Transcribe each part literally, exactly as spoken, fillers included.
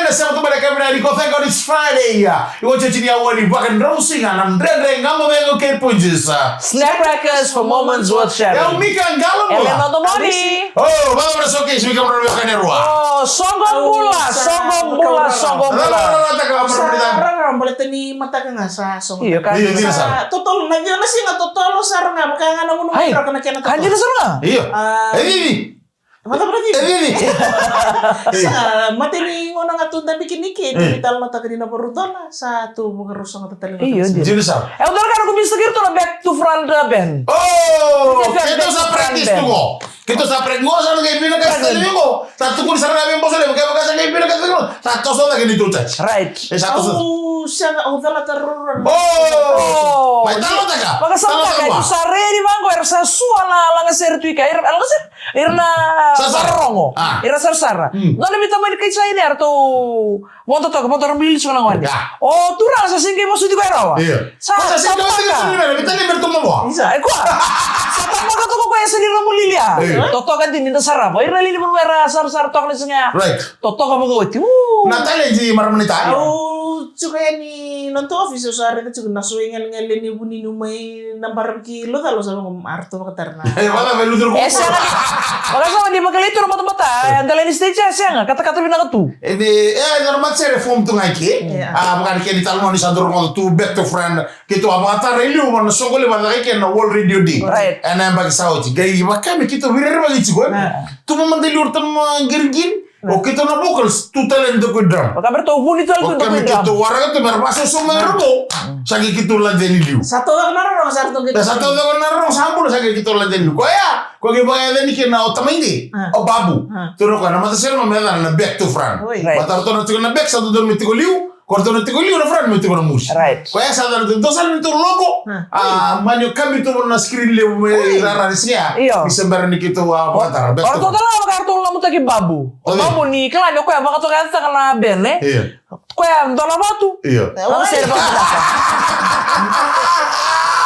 Sa vata bale ka vinaka ni ko, thank God it's Friday. Ia, io, otioti ni aua ni Vakadrausiga, na Dredre Ga Mo Cegu kei Punjas. Snap Crackers for moments worth sharing. Io, Mika Galo. Elena Domoni. O, vaka na showcase, Mika Galo, Mika Galo. O, soqo bula, soqo bula, soqo bula. Rara, rara, rara, rara, rara, rara, baleta ni mataka ga sa soqo. Io, ka dina sara. Totolo, na dina sara ga, totolo sara ga, vaka ga na gunu mai roka na kena totolo. Ka dina sara ga. Io. E vivi. Mata mata vivi. E vivi. Sa mate ni gona ga tu dabe kina i ke, tu ni talanoataka ni na varudola, sa tu vakarusa ga tale ga. Io, dina. Dina sara. E, au dua na ka na kumisa kei iratou na back to front band. O, keitou sa practice tu qo. Keitou sa practice qo, sa na qai vinaka sa tale qo. Sa tukuni sara ga vei Boso Levu, kevaka sa qai vinaka sa qai. Sa toso cake ni tou church. Right. E sa toso. Au sega, au calata ruarua. O. Mai talanoataka. Vakasamataka, tou sa ready vaqo, era sa sua na lagasere tu i ke. Era, lagasere. Ira na sarorogo. Ira sarasara. Dua na veitamani kai China eratou vodo toka, vodo ra mulili tiko na gone. O turaga sa sega ni vosoti koya rawa. Sa tabaka. Sa tabaka toka koya, sa ni ra mulili ya. Totoka dina ni da sarava. Ira na lili vanua era sarasara toka na siga ya. Totoka vakaoti. Na talent marama ni Tani. Au tiko yani na noda office, au sa raica tiko na so i galegale ni vuninu mai na baraki Laucalo sa vaka, aratou vakatara na. E, vaka me lutu. E sega ni, vaka sega ni vakalei tu na matamata, e, dela ni stage e sega, katakata vinaka tu. E, ni, e, na matasere form tu ga i ke. A, vaka ni kena italanoa ni sa dau rogoca tu, back to front, keitou a vakatara i liu, na soqo levu a caka i ke na World Radio Day. Right. E, na yabaki sa oti. Qai vaka me keitou viri rivaki tiko, e. Tu mada i liu o ratou na qiriqiri. O keitou na vocals, tu tale e dua ko i drum. Vaka me ratou vuni tale tu e dua ko i drum. Keitou waraka tu me ra vasoso mai ra vo. Sa qai keitou laja yani liu. Sa taucoko na rorogo, sa ratou qai. Sa taucoko na rorogo, sa bula, sa qai keitou laja yani liu. Koya, koya qai vakayacani kina o tamaide, o Babu. Tukuna o koya na matasere me yacana na back to front. Right. Baleta ratou na tiko na back, sa dodonu me tiko liu. Ko ratou na tiko liu, na front me tiko na muri. Right. Koya sa dua na, dua sara na neitou logo. A, mani o kabi tu na screen levu mai rara ni siga. Io. Ni se bera ni keitou a vakatara. O ratou tale ga vaka ratou lomutaki Babu. O Babu ni kila ni o koya vakatokayacataka na band, e? Io. Koya dola vatu. Io. Lagasere vakavinaka.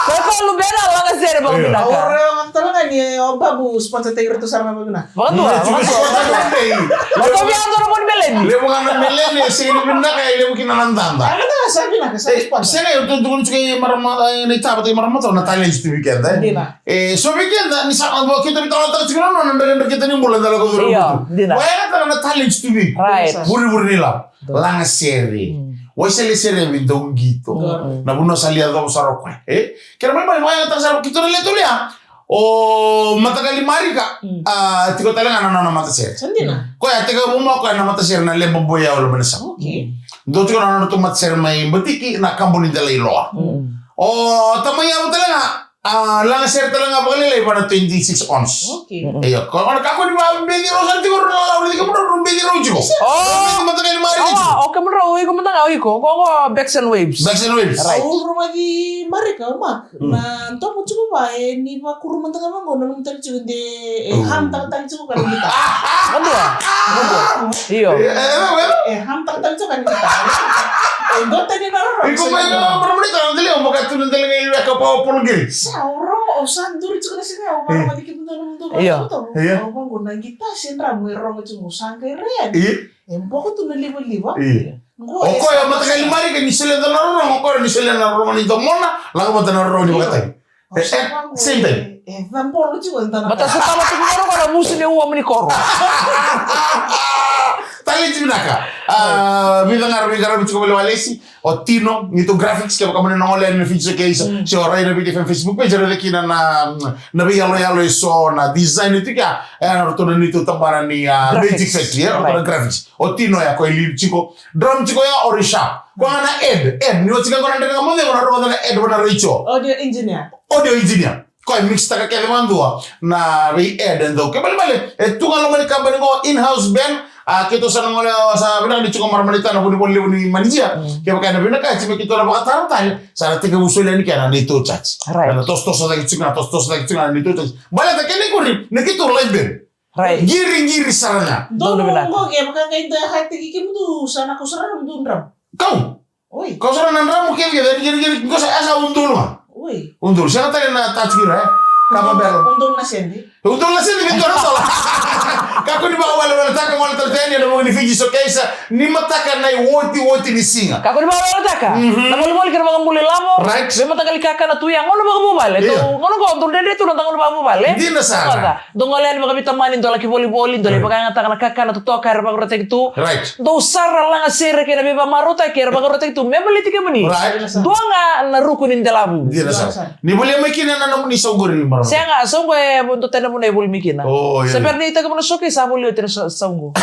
Koya koya luvena, lagasere vakavinaka. Au raica tale ga ni o Babu sponsor-taki iratou sara ga vakavinaka. Vakadua, vakadua, vakadua. Levu ga na meleni e sega ni vinaka, e levu kina na dada. A, vinaka, sa vinaka, sa response. Sega, e, tu, tukuna tiko e marama, e, na itaba, tiko e marama, na talent tu vei keda, e. Dina. E, so vei keda, ni sa, o, keitou veitalanoataka tiko na nona, na dredre keitou ni bula, da lako curu. Io, dina. Vakayagataka na talent tu vei. Right. Vurivuri ni lavo. Lagasere. Wai sa lai sere vei dau qito. Na vanua sa lai yacova sara o koya. E? Kena ibalebale vakayagataka sara keitou na lewe tolu ya. O Mataqali Marika, a, tiko tale ga na nona matasere. Sa dina. Koya a tekivu mai o koya na matasere na Leba Boy ya o Lomainasau. Okay. Dua tiko na nodratou matasere mai Batiki na Kabo ni Delailoa. O tamai yavu tale ga, a, lagasere tale ga vakalailai vua na twenty-six ounce. Okay. Io, ko na kakua ni vakabeci rau sara tiko rau na lawa ni kemudrau, rau beci rau tiko. O. Mataqali Marika tiko. O, o kemudrau, o iko mada ga, o iko. Ko, ko Backs and Waves. Backs and Waves. Right. Au rogoci Marika, o Mark. Na domo tiko va, e, ni vakuru mada ga vaqo, na nomu tale tiko de, e, ham takataki tiko ka na gita. Vadua? Vadua? Io. E, e, e, e. E, ham takataki tiko ka na gita. E, dua tani na roro. Iko mai na marama ni Tani, dele, o maka tu na dele ga i weka pa o Paul Gillis. Sa, o rogo, o sa duri tiko na siga, o maka mati ki tu na mudu, io. Io. O vaqo na gita, se dramu e rogo tiko, o sa qai rea. Io. E boko tu na livaliva. Io. O koya, Mataqali Marika, ni solia na rorogo, o koya ni solia na rorogo ni domona, lako vata na rorogo ni vakatagi. E, e, same time. E, e, cabolo tiko e dua na. Baleta sa tava tiko na rorogo na musu ni ua mani koro. Talent vinaka. A, vica ga ra veiqaravi tiko mai Walesi, o Tino, ni tu graphics, kevaka mani na gole yani na Fiji Showcase, se o rai na Viti F M Facebook page, raica kina na, na veiyaloyalo eso, na design tu kea, e, na ratou na neitou tabana ni, a, Magic Factory, e, ratou na graphics. O Tino ya ko i liu tiko. Drum tiko ya o Risha. Ko ga na Ed, Ed, ni oti ka ko na Dredre Ga Mo Cegu, ko na rogoca na Ed, ko na Rachel. Audio engineer. Audio engineer. Ko e mix taka kece vakadua na vei Ed and dou. Ke balebale, e tu ga loma ni kabani qo, in-house band, a, keitou sa na gole, sa vinaka ni tiko marama ni Tani, vunivola levu ni manijia. Kevaka ena vinakati me keitou na vakatara tale, sa na tekivu soli yani kea na neitou church. Right. Na tosotoso cake tiko, na tosotoso cake tiko na neitou church. Baleta kena ikuri, na keitou live band. Right. Qiriqiri sara ga. Donu vinaka. Donu qo ke vaka qai da hatiki kemudu sa na kau sara na mudu drum. Kau. Oi. Kau sara na drum kece kece, qiriqiri, qo sa, sa udolu ga. Oi. Udolu. Sega tale na touch kira, e. Kava belo. Udolu na sede. Udolu na sede, vei dua na dola. Kakua ni vakaweleweletaka, gole tale tu yani ena vuku ni Fiji Showcase ni mataka na iotioti ni siga. Kakua ni vakaweleweletaka. Mhm. Na volivoli kei na vakabula ilavo. Right. Veimataqali kakana tu ya, gauna vakavuvale. Io. Dou, gauna qo dou dredre tu na noda gauna vakavuvale. Dina sara. Dou gole yani vakaveitamani, dou laki volivoli, dou lai vakayagataka na kakana totoka era vakarautaki tu. Right. Dou sara, lagasere kei na veivakamarautaki era vakarautaki tu me baleti kemuni. Right. Dua ga na ruku ni delavu. Dina sara. Ni volia mai kina na nomuni sau qori, marama? Sega, sau qo e dua tani na vanua e voli mai kina. Oh, io. Se bera ni tekivu na showcase, sa voli oti na sau, sau qo.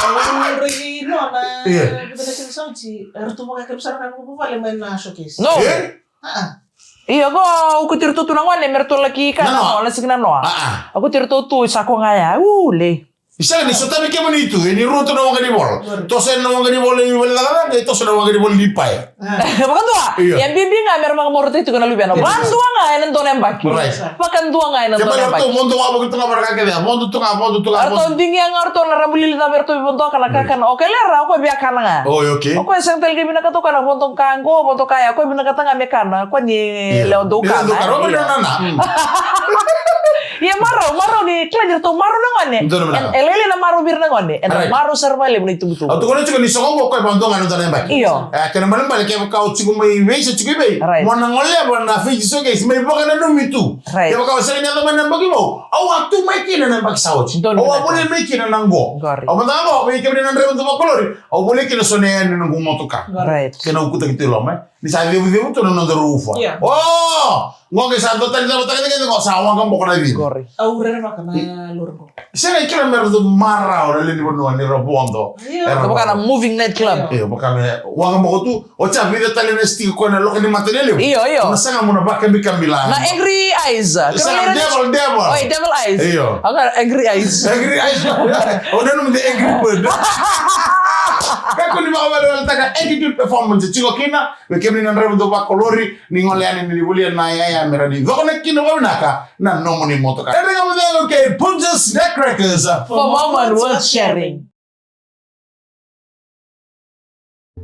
Au rui nona. Io. Vica na kena sauti, era tu vaka kena sara na vuvale mai na showcase. No. E? Ah. Io, qo au kauti iratou tu na gone me ratou laki kana na noa, na siga na noa. Ah, ah. Au kauti iratou tu, sa ko ga ya. U, lei. Isa, ni sotavi kemuni tu, e ni rua tu na waqa ni vola. Toso na waqa ni vola ni vale cakacaka, e toso na waqa ni vola ni pae. Vakadua. Io. Ia bibi ga me ra vakamarautaki tiko na luvena. Vakadua ga ena dua na yabaki. Right. Vakadua ga ena dua na yabaki. Kevaka tu, vodo ga, vodo tu ga, vodo tu ga, vodo tu ga, vodo tu ga. Ratou digia ga, ratou na rabulili cava ratou vodoka na kakana. O koya lera, o koya via kana ga. Oh, okay. O koya sega tale ga vinakata o koya na vodo ka qo, vodo ka ya, o koya vinakata ga me kana, o koya ni lewa dou kana. Ia marau, marau ni kila ni ratou marau na gone. E lailai na marau vei ira na gone. Ena marau sara vakalevu na itubutubu. Au tukuna tiko ni soko qo, o koya vakadua ga ena dua na yabaki. Io. E, kena ibalebale kevaka o tiko mai vei se tiko i vei. Right. Mo na goleva na Fiji Showcase, mai vakananumi tu. Right. Kevaka o sega ni yaco mai na yabaki vou, au a tu mai kina na yabaki sa oti. Au a volia mai kina na qo. Qori. Au mada qo, vei kemuni na draiva dau vakolori, au volia kina so na yani na noqu motoka. Right. Kena ukutaki tu i loma, e. Ni sa cevucevu tu na noda rau ufa. Yeah. O! Qo qai sa dua tani cava taka kece qo sa waqa boko na cina. Qori. Au rerevaka na lori qo. Sega ni kila me ra dau marau na lewe ni vanua ni ra vodo. Io. Era vaka na moving night club. Io, vaka me waqa boko tu. O ca vica tale na stick ko na loka ni mata ni levu. Io, io. Na saga mo na vakabikabi la. Na angry eyes. Sa devil, devil. Oi, devil eyes. Io. Au ga angry eyes. Angry eyes. O na nomu de angry bird. Kakua ni vakavalevaletaka attitude performance. Tiko kina, me kemuni na draiva dau vakolori, ni gole yani ni volia na yaya me ra ni cokona kina vakavinaka na nomuni motoka. Era ga mo cego kei Punjas Snack Crackers. For moments worth sharing.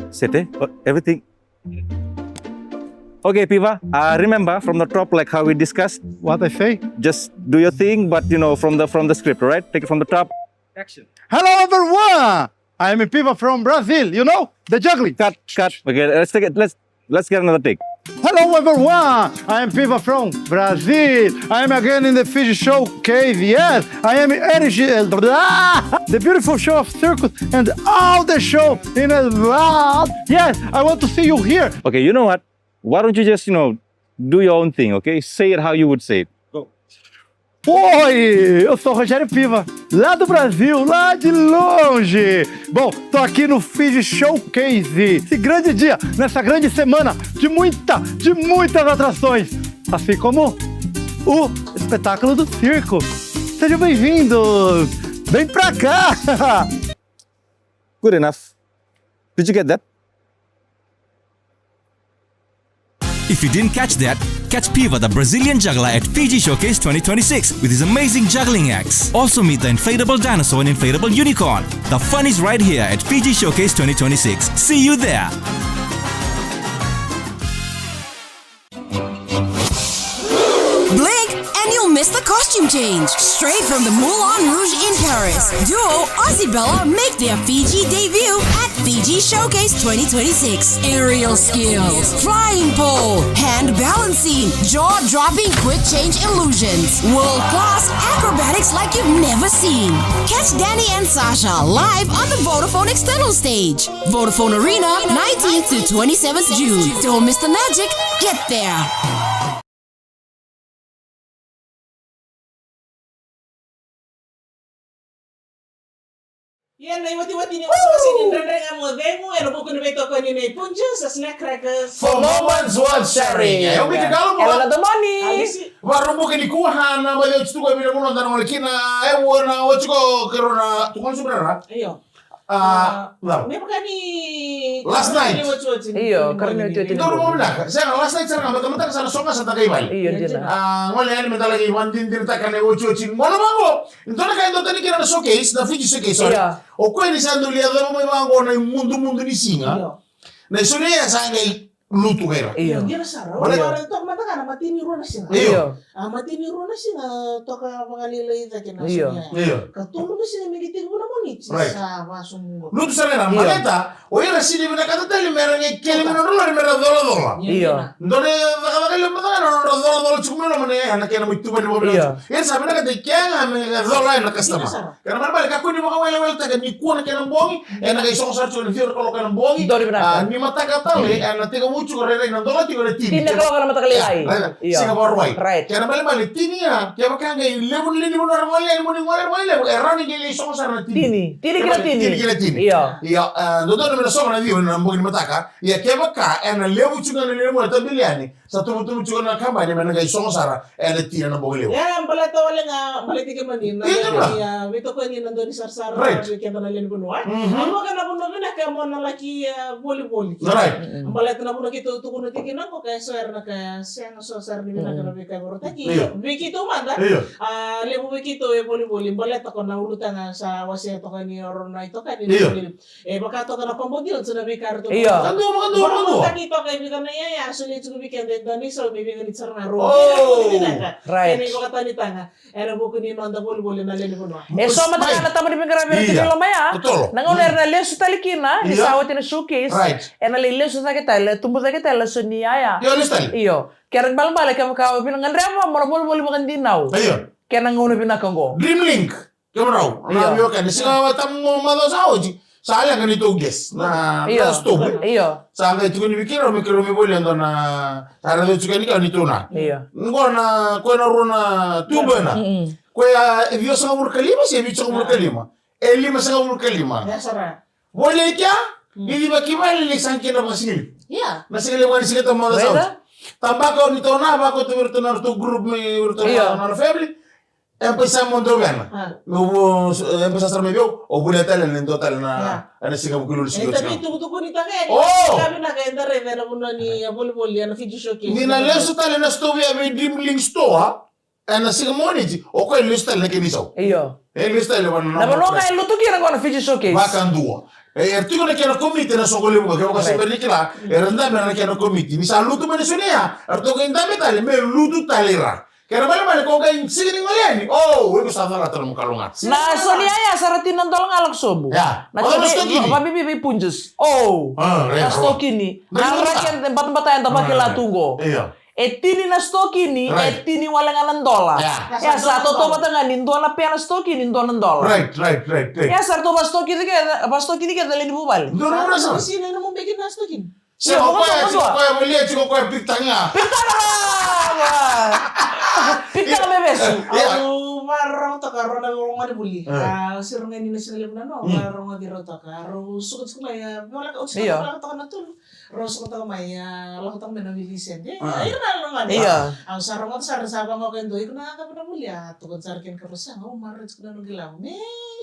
Sete, uh, everything. Okay, Piva, uh, remember from the top, like how we discussed. What I say? Just do your thing, but, you know, from the, from the script, all right? Take it from the top. Action. Hello, everyone. I am Piva from Brazil. You know, the juggling. Cut, cut. Okay, let's take it. Let's, let's get another take. Hello, everyone. I am Piva from Brazil. I am again in the Fiji Showcase. Yes, I am energy, the beautiful show of circus and all the show in a world. Yes, I want to see you here. Okay, you know what? Why don't you just, you know, do your own thing, okay? Say it how you would say it. Go. Oi, eu sou Rogério Piva, lá do Brasil, lá de longe. Bom, tô aqui no Fiji Showcase. Esse grande dia, nessa grande semana de muita, de muitas atrações, assim como o espetáculo do circo. Sejam bem-vindos. Vem pra cá. Good enough. Did you get that? If you didn't catch that, catch Piva, the Brazilian juggler, at Fiji Showcase twenty twenty-six with his amazing juggling acts. Also meet the inflatable dinosaur and inflatable unicorn. The fun is right here at Fiji Showcase twenty twenty-six. See you there! Blink and you'll miss the costume change. Straight from the Moulin Rouge in Paris, duo Ozzy Bella make their Fiji debut at Fiji Showcase twenty twenty-six. Aerial skills, flying pole, hand balancing, jaw-dropping quick change illusions, world-class acrobatics like you've never seen. Catch Danny and Sasha live on the Vodafone external stage. Vodafone Arena, nineteenth to twenty-seventh June. Don't miss the magic. Get there. Ia na iwatiwati ni wasewase ni Dredre Ga Mo Cegu ena vuku ni veitokoni nei Punjas Snack Crackers. For moments worth sharing. E, o Mika Galo. Ela na domoni. Vakarau boka nikua na mai oti tu ko e vina muno dana wale kina. E vua na oti ko kero na tukon subrara. Io. Ah, ah, me vaka ni last night. Io, karua ni otioti. Dou rogoca vinaka. Sega, last night sara ga, baleta mataka sa na sogo sa da qai vale. Io, dina. Ah, gole yani me da laki vakadinadinataka na iotioti. Gole vaqo. Dua na ka e dua tani kina na showcase, na Fiji Showcase, sorry. Io. O koya ni sa dau lia cava mai vaqo na imudumudu ni siga. Io. Na isau ni yaya sa qai lutu ga ira. Io. Io, dina sara. Baleta io. Ora toka mada ga na matini rua na siga. Io. Io. A matini rua na siga toka vakalailai cake na io. Siga. Io. Ka tolu na siga me qai tekivu na Moniti. Right. Sa vasobu. Lutu sara ga io. Baleta o ira sega ni vinakata tale me ra qai kele mai na nodra lori me ra colacola. Io. Io. Dua na cakacaka levu mada ga na nodra colacola tiko mai loma na, na kena mai tuvani vakavinaka. Io. Tiko. Ia sa vinakata i kea ga me cola ena customer. Io, sara. Kena ibalebale kakua ni vakaweleweletaka nikua na kena bogi, ena qai sogo sara tiko ena ciwa na kaloko ena bogi. Donu vinaka. A, ni mataka tale, ena tekivu tiko rairai na dola tiko ena tini. Tini na kaloko ena mataka lailai. Ia, rairai. Io. Siga Vakarauwai. Right. Kena ibalebale tini ya, kevaka qai levu ni lewe ni vanua ra gole yani, mo ni gole, gole levu, e rawa ni qai lai sogo sara na tini. Tini. Tini ki na tini. Tini ki na tini. Io. Ia, a, dodonu me na sogo na ciwa na bogi ni mataka. Ia kevaka ena levu tiko na lewe ni vanua e tabeli yani, sa tubutubu tiko na kabani me na qai sogo sara ena tini na bogi levu. E, baleta wale ga, baleta kemuni na, io, lewe ni, a, veitokoni na dau ni sarasara, right, vei keda na lewe ni vanua. Mhm. A, vaka na vanua vinaka mo na laki, a, volivoli. Right. Mm. Baleta na vanua keitou tukuna tiko kina qo, ka e so era na ka sega so sara ni vinaka na veika e vakarautaki. Io. Vei keitou mada. Io. A, levu vei keitou e volivoli, baleta ko na ulutaga sa wasea toka ni oro na itokani. Io. E vaka toka na compound deal, so na veika ratou. Io. Vakadua, vakadua, vakadua. Vakadua toka e vica na iyaya, solia tiko vei keda e dua na isau me veiganiti sara ga rau. Oh. Vinaka. Right. Ena ivakatanitaga, ena vuku ni noda volivoli na lewe ni vanua. E so mada ga na taba ni veiqaravi era tiko i loma ya. Totolo. Na gauna era na lesu tale kina, ni sa oti na showcase. Right. Ena lai lesu cake tale, tubu cake tale, so ni iyaya. Io, lesu tale. Io. Kena ibalebale kevaka o via gadreva mo na volivoli vakadinau. Io. Kena gauna vinaka qo. Dreamlink. Kemudrau, na veiwekani, siga tabu mo macawa sa oti, sa leqa neitou gas, na, na stove. Io. Sa qai tukuni vei keirau me keirau mai volia e dua na, sa ra tukuni kina neitou na. Io. Qo na, ko na rua na tuba na. Mm. Ko ya, e ciwasagavulu ka lima se vitusagavulu ka lima. E limasagavulu ka lima. Volia i kea, ni civa ki vale ni sa qai kena vakasigalevu. Ia. Na sigalevu ga ni siga tabu macawa sa oti. Tabaka o neitou na, vaka o tu vei iratou na ratou group me iratou na, na family. E pasa mo dou vena. A. Meu vo, e pasa sara mai vei au, o volia tale na dua tale na, ena siga Vukelulu siga. E tavi tukutuku ni tale. Oh! Ka vinaka eda raica ena vanua ni, a, volivoli, ena Fiji Showcase. Ni na lesu tale na stove ya vei Dreamlink Store, ena siga Moniti, o koya e lesu tale na kena isau. Io. E lesu tale vana na vanua ka e lutu kina qo na Fiji Showcase. Vakadua. E, era tiko na kena komiti na soqo levu, kevaka se bera ni kila, era dabe na kena komiti. Ni sa lutu mai na sonia, era toka i dabe tale, me lutu tale ira. Kena ibalebale ko qai sega ni gole yani. Oh, iko sa calata na nomu kalougata. Na sonia ya sa ra tini na dola ga lako sobu. Ya. Na sonia vakabibi vei Punjas. Oh. A, na stokini. Na raki e batabata eda vakila tu qo. Io. E tini na stokini, e tini wale ga na dola. Ya. Ya sa tautauvata ga ni dua na pea na stokini, dua na dola. Right, right, right, right. Ya sa ratou vastokini kece, vastokini kece na lewe ni vuvale. Dua na dola sa. Sina na mo beki na stokini. Sega o koya, sega o koya volia, sega o koya pikitaka ga. Pikitaka ga, va. Pikitaka me vesu. Ia. Au vakarorogo toka rau na gone vuli. A, au siro ga ni na siga levu na no, vakarorogo vei rau toka. Rau suka tiko mai, a, voleka, au suka voleka toka na tolu. Rau suka toka mai, a, lako toka mai na wili sede. Ira na gone. Ia. Au sa rogoca sara sa vaqo e dua, iko na cava na vuli, a, tukuna sara kina ka rau sega, au maroroya tiko na noqu ilavo. Me,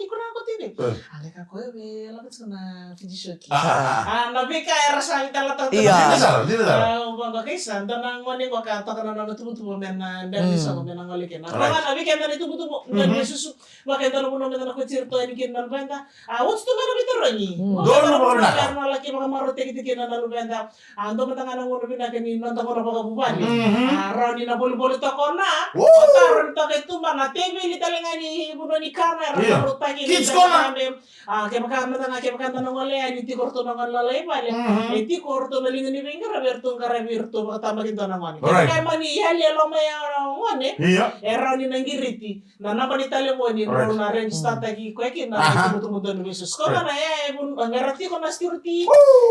iko na ko tini. A, qai ka koya vei, lako tiko na Fiji Showcase. A, na veika era sa veitalanoa. Ia. Dina sara, dina sara. A, vaqo kaisa, dua na gone qo ka toka na nona tubutubu me na, dua ni soqo me na gole kina. Right. Vaka na veika me na tubutubu, me na susu. Vaka e dua na vanua me na koti iratou yani kina na luveda. A, oti tu me na veitarogi. Donu vakavinaka. Vaka na laki vakamarautaki tiko kina na luveda. A, dua mada ga na gauna vinaka ni noda gauna vakavuvale. A, rawa ni na volivoli toka o na. O taro ni toka i tuba na teveli tale ga ni vanua ni kana, era marautaki ni kana me. A, kevaka mada ga, kevaka da na gole yani, tiko ratou na gone lalai vale. E tiko ratou na liga ni veiqaravi, eratou qaravi, eratou vakatabaki dua na gone. Kevaka e mani yali e loma ya o gone, e rawa ni na qiriti na naba ni talevoni, rau na register-taki koya kina na itubutubu donu vesu. Koya na ya e vun, era tiko na security,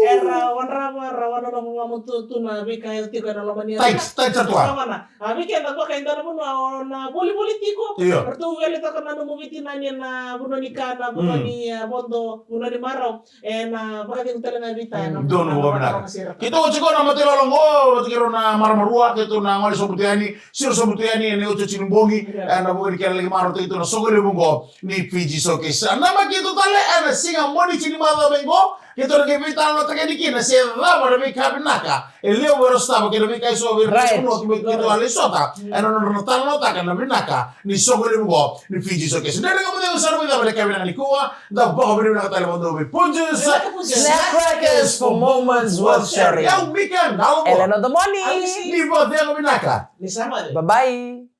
era wadrava, ra wananavu vakamutu tu na veika e tiko ena loma ni yali. Tight, tight sara tu. A, vei keda qo ka e dua na vanua o na volivoli tiko. Io. Ratou wele toka na nomu veitinani ena vanua ni kana, vanua ni, e, vodo, vanua ni marau. Ena vakacegu tale ga vei ta ena donu vakavinaka. Keitou oti qo na matailalai qo, vata kei rau na marama rua, keitou na gole sobu tu yani, siro sobu tu yani ena iotioti ni bogi, ena vuku ni kena laki marautaki keitou na soqo levu qo ni Fiji Showcase. Sa nama keitou tale ena siga Moniti ni macawa mai qo, Keitou na qai veitalanoataka yani kina se cava na veika vinaka e levu era sotava kei na veika e so vei ira na vanua keitou a lai sota. Ena nodra na talanoataka na vinaka ni soqo levu qo ni Fiji Showcase. Dredre Ga Mo Cegu sa na mai cava na ka vinaka nikua. Da vakavinavinaka tale vakadua vei Punjas Snack Crackers for moments worth sharing. Au Mika Nalamo. Elena Domoni. Ni vakacegu vinaka. Bye bye.